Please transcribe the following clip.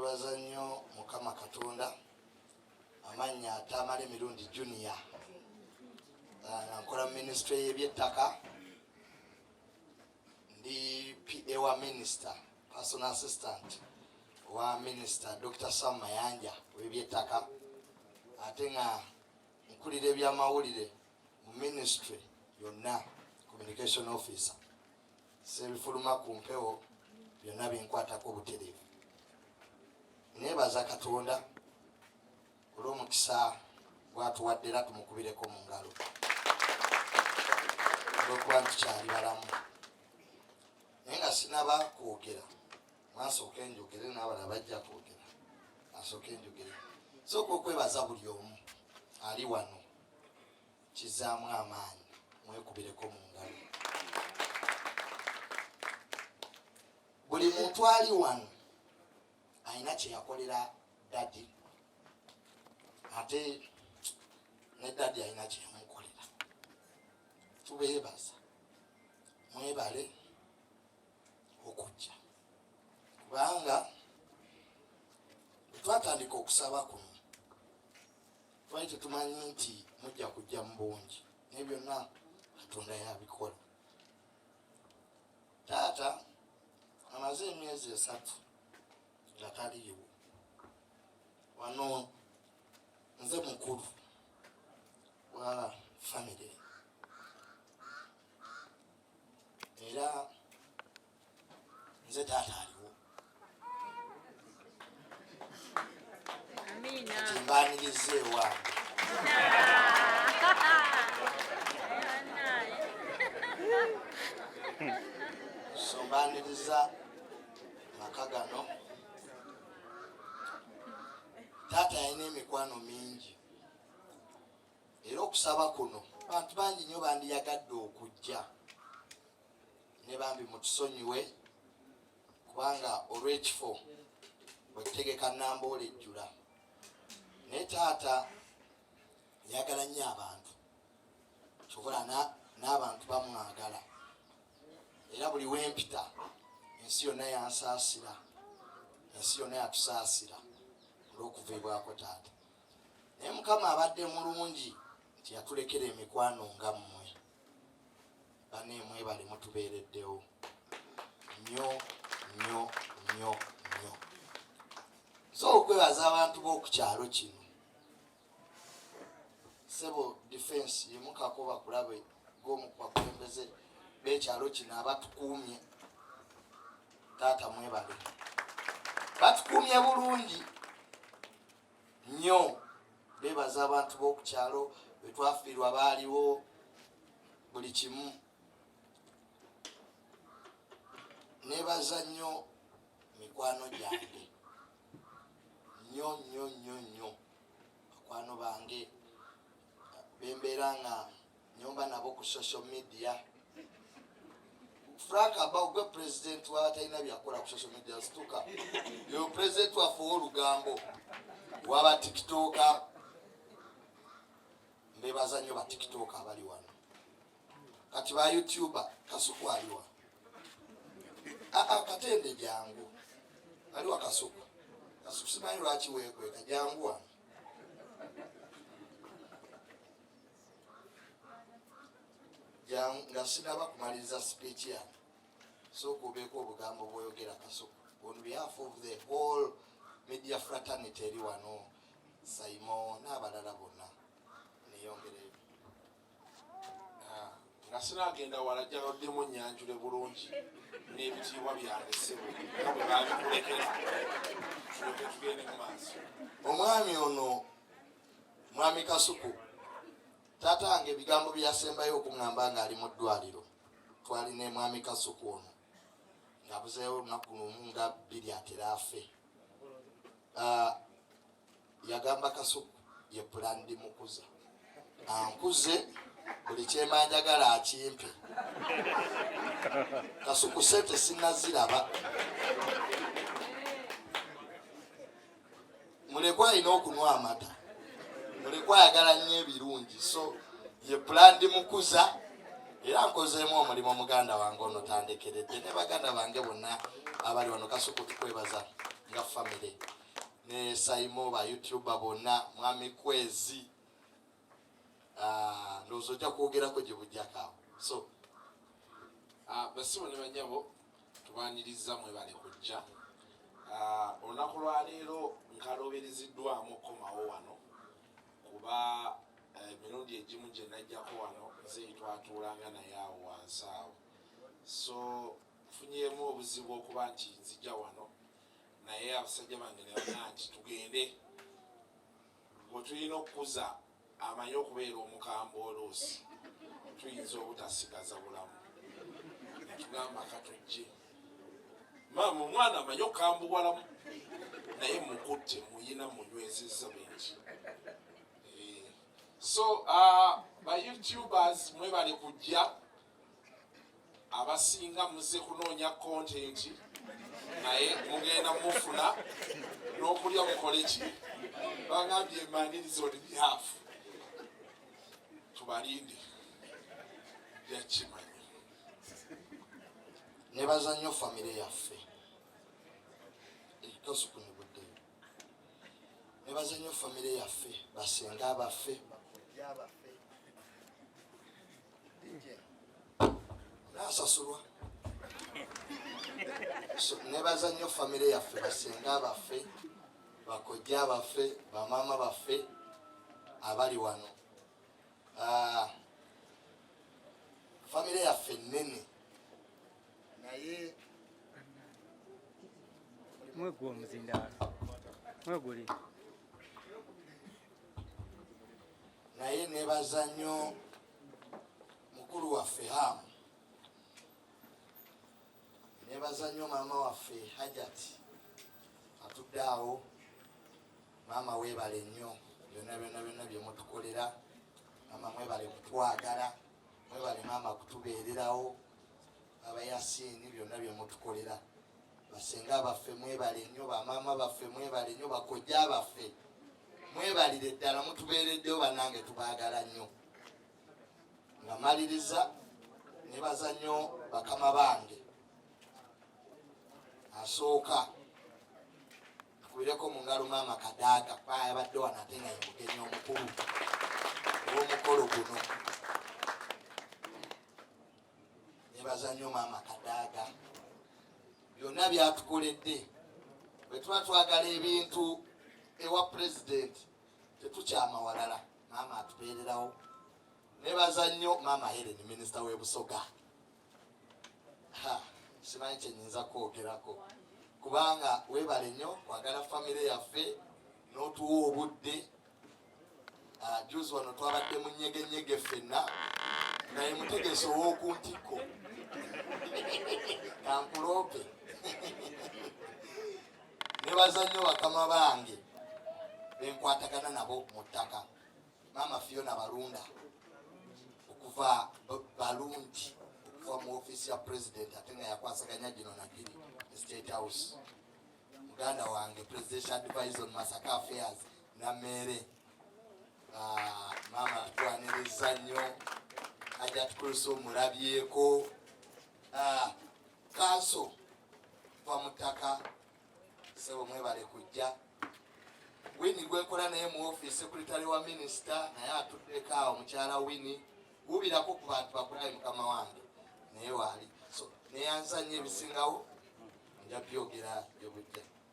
Nebaza nnyo Mukama Katonda. Amannya Tamale Mirundi Junior, nga nkola mu minisitule y'ebyettaka, ndi PA wa minisita, personal assistant wa minisita Dr. Sam Mayanja w'ebyettaka, ate nga nkulira ebyamawulire mu minisitule yonna, communication officer. Sebifuluma ku mpewo byonna binkwatako obutereevu. Nebaza Katonda olw'omukisa gwatuwadde, era tumukubireko mu ngalo olw'okuba ntukyali balamu. Naye nga sinaba kwogera, mwansooka enjogere n'abalala bajja kwogera, asooka enjogere. Sooka okwebaza buli omu ali wano, kizaamu amaanyi, mwekubireko mu ngalo. Buli muntu ali wano alina kye yakolera daddy, ate ne daddy alina kye yamukolera. Tubeebaza, mwebale okujja, kubanga bwe twatandika okusaba kuno twali tetumanyi nti mujja kujja mu bungi, naye byonna Katonda yabikola. Taata amaze emyezi 3 nga taliiwo wano. Nze mukulu wa famire, era nze taata aliwo. Amiina. Kati mbaniriza ewange. So mbaniriza maka gano. Taata yalina emikwano mingi, era okusaba kuno bantu bangi nnyo bandiyagadde okujja, ne bambi mutusonyiwe kubanga olw'ekifo bwetutegeka Namboole ejjula. Naye taata yagala nnyo abantu, kyobola n'abantu bamwagala, era buli wempita ensi yonna yansaasira, ensi yonna yatusaasira olw'okuviibwako taata. Naye Mukama abadde mulungi nti yatulekera emikwano nga mmwe. Bane mwebale, mutubeereddewo nnyo nnyo nnyo nnyo. So okwebaza abantu b'oku kyalo kino. Sebo Defense, yimukako bakulabe g'omu ku bakulembeze b'ekyalo kino abatukuumye. Taata mwebale, batukuumye bulungi nnyo. Bebaza abantu b'oku kyalo, bwe twafiirwa baaliwo buli kimu. Nebaza nnyo mikwano gyange nnyo nnyo nnyo nnyo, bakwano bange bembeera nga nyomba nabo ku social media. Frank Abao, gwe president wabatalina byakola ku social media, situka yo president waffe ow'olugambo waba TikToker. Mbebaza nnyo ba TikToker abali wano, kati ba YouTuber. Kasuku aliwa? Aa, Katende, jangu. Aliwa Kasuku? Kasuku, simanyi lwaki weekweka, jangu wano. Jangu, nga sinaba kumaliriza speech yange, sooka obeeko obugambo bwoyogera, Kasuku, on behalf of the whole media fraternity eri wano, Saimo n'abalala bonna. Neyongereyo. Ah, nga sinagenda wala, jjaloddemu nnyanjule bulungi n'ebitiibwa byange, ssebo, nga bwe babikulekera, tulyoke tugende mu maaso. Omwami ono, Mwami Kasuku, taata wange ebigambo bye yasembayo okuŋŋamba ng'ali mu ddwaliro, twalina mwami Kasuku ono ng'abuzeewo olunaku lumu nga 2 atera afe. Ah, yagamba Kasuku ye pulandi mukuza, ankuze buli kyemanjagala akimpe. Kasuku, sente sinaziraba. Mulekwa alina okunwa amata, mulekwa ayagala nnyo ebirungi, so ye pulandi mukuza, era nkozeemu omulimu. Muganda wange ono tandekeredde ne baganda bange bonna abali wano. Kasuku, tukwebaza nga famire. Ne Saimo, ba YouTuber bonna, Mwami Kwezi, ndowooza ojja kwogerako gye bujjako awo. So Basibo ne banyabo, tubaniriza, mwebale kujja. Olunaku lwaleero nkaloberezeddwamu okukomawo wano, kuba emirundi egimu gye najjako wano nze twatuulanga naye awo wansi awo, so nfunyemu obuzibu okuba nti nzija wano, naye abasajja bange ne bagamba nti tugende, bwe tulina okukuza amanyi okubeera omukambwe, oluusi tuyinza obutasigaza bulamu. Netugamba katujje, maama omwana amanyi okukambuwalamu, naye mukutte muyina munywezezza bwenti. So ba YouTubers, mwebale kujja. Abasinga muze kunoonya content, naye mugenda mufuna n'okulya. Mukole ki? Bagambye mbaniriza on behalf, tubalinde, jakimanyi. Nebaza nnyo famire yaffe. Kasuku nebuddeyo. Nebaza nnyo famire yaffe, basenga baffe, bakojja baffe. DJ nasasulwa. So, nebaza nnyo famire yaffe, basenga baffe, bakojja baffe, bamaama baffe abali wano. Famire yaffe nnene, naye Mwegwa omuzindaalo mweguli. Naye nebaza nnyo mukulu waffe Hamu, nebaza nnyo maama waffe Hajati atudde awo. Maama, weebale nnyo byonna byonna byonna bye mutukolera. Maama, mwebale kutwagala, mwebale maama kutubeererawo, Abayasiini, byonna bye mutukolera. Basenga baffe, mwebale nnyo. Bamaama baffe, mwebale nnyo. Bakojja baffe, mwebalire ddala, mutubeereddewo. Bannange, tubaagala nnyo. Nga maliriza, nebaza nnyo bakama bange. Asooka, tukubireko mu ngalo maama Kadaaga, kuba yabadde wano ate nga ye mugenyi omukulu ow'omukolo guno. Nebaza nnyo maama Kadaaga, byonna byatukoledde. Bwe tuba twagala ebintu ewa pulezidenti, tetukyama walala, maama atubeererawo. Nebaza nnyo maama Helen, minisita w'ebusoga. Ha, simanyi kyenyinza kwogerako, kubanga weebale nnyo kwagala famire yaffe n'otuwa obudde. Juzi wano twabadde mu nyegenyege ffenna, naye mutegesi ow'oku ntikko kankuloope. Nebaza nnyo bakama bange benkwatagana nabo mu ttaka, maama Fiona Balunda okuva Balundi, okuva mu ofiisi ya president, ate nga yakwasaganya gino nagiri State House. Muganda wange, presidential advisor on Masaka affairs, Nameere. Maama, tukwaniriza nnyo. Ajat Kulusu omulabyeko. Kanso va mu ttaka, sebo, mwebale kujja. Wini gwenkola naye mu ofiisi, secretary wa minisita, naye atuddeko awo. Mukyala Wini, wubirako ku bantu bakulabe mukama wange, naye waali. So neyanza nnyo, ebisingawo nja byogera gyebujja.